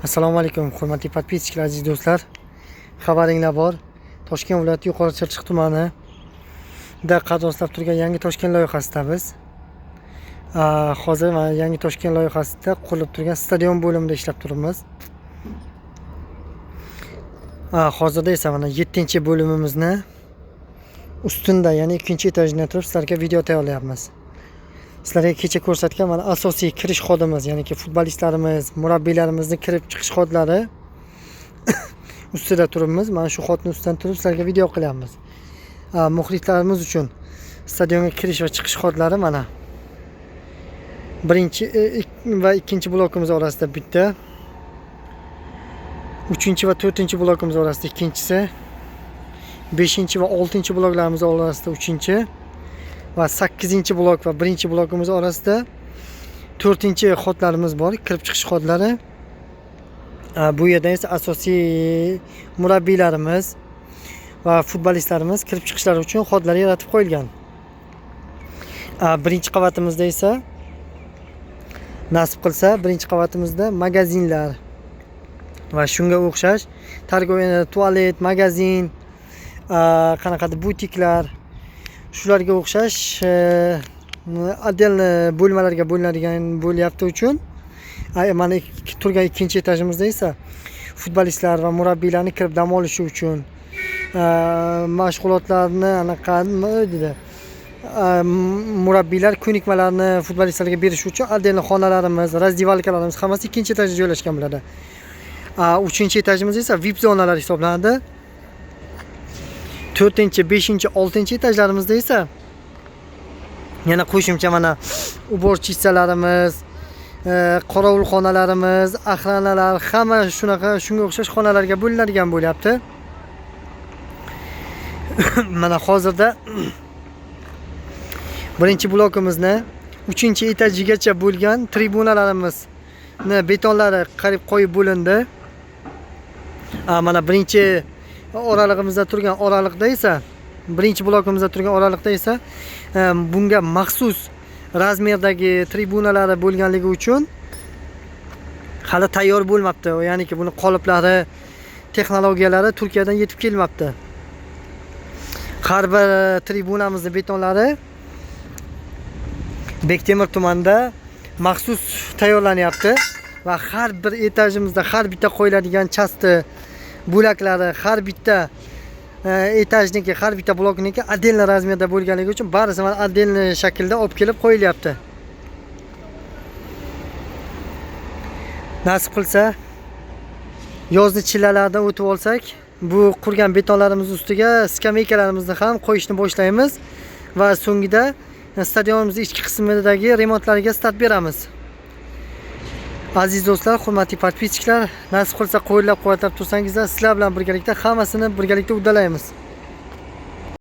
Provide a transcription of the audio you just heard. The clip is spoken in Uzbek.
Assalomu alaykum, hurmatli подписчик lar, aziz do'stlar. Xabaringlar bor. Toshkent viloyati Yuqori Chirchiq tumanida qad rostlab turgan Yangi Toshkent loyihasidamiz. Hozir mana Yangi Toshkent loyihasida qurilib turgan stadion bo'limida ishlab turibmiz. Hozirda esa mana 7-bo'limimizni ustunda, ya'ni 2-etajida turib sizlarga video tayyorlayapmiz. Sizlarga kecha ko'rsatgan mana asosiy kirish xodimiz, ya'niki futbolistlarimiz, murabbiylarimizni kirib chiqish xodlari ustida turibmiz. Mana shu xodni ustidan turib sizlarga video qilyapmiz. Muxlislarimiz uchun stadionga kirish va chiqish xodlari mana birinchi va ikkinchi blokimiz orasida bitta, uchinchi va to'rtinchi blokimiz orasida ikkinchisi, beshinchi va oltinchi bloklarimiz orasida uchinchi va sakkizinchi blok va birinchi blokimiz orasida to'rtinchi xodlarimiz bor, kirib chiqish xodlari. Bu yerda esa asosiy murabbiylarimiz va futbolistlarimiz kirib chiqishlari uchun xodlar yaratib qo'yilgan. Birinchi qavatimizda esa, nasib qilsa, birinchi qavatimizda magazinlar va shunga o'xshash торговый, tualet, magazin, qanaqadir butiklar, shularga o'xshash отдельно bo'lmalarga bo'linadigan bo'lyapti uchun. Mana turgan ikkinchi etajimizda esa futbolistlar va murabbiylarni kirib dam olishi uchun, mashg'ulotlarni anaqa nima deydi, murabbiylar ko'nikmalarni futbolistlarga berish uchun отдельно xonalarimiz, раздевалка larimiz hammasi ikkinchi etajda joylashgan bo'ladi. Uchinchi etajimiz esa VIP zonalar hisoblanadi. To'rtinchi, beshinchi, oltinchi etajlarimizda esa yana qo'shimcha mana уборщица larimiz, qorovulxonalarimiz, охрана lar, hamma shunaqa shunga o'xshash xonalarga bo'linadigan bo'lyapti. Mana hozirda birinchi blokimizni uchinchi etajigacha bo'lgan tribunalarimizni betonlari qariyb qo'yib bo'lindi. Mana birinchi oralig'imizda turgan oraliqda esa, birinchi blokimizda turgan oraliqda esa bunga maxsus razmerdagi tribunalari bo'lganligi uchun hali tayyor bo'lmabdi. Ya'niki buni qoliplari, texnologiyalari Turkiyadan yetib kelmabdi. Har bir tribunamizni betonlari Bektemir tumanida maxsus tayyorlanyapti va har bir etajimizda har bitta qo'yiladigan части bo'laklari har bitta etajniki, har bitta blokniki отдельно razmerda bo'lganligi uchun barisi mana отдельно shaklda olib kelib qo'yilyapti. Nasib qilsa yozni chillalardan o'tib olsak, bu qurgan betonlarimiz ustiga skameykalarimizni ham qo'yishni boshlaymiz va so'ngida stadionimiz ichki qismidagi remontlarga start beramiz. Aziz do'stlar, hurmatli подписчик lar, nasib qilsa qo'llab quvvatlab tursangizlar, sizlar bilan birgalikda hammasini birgalikda uddalaymiz.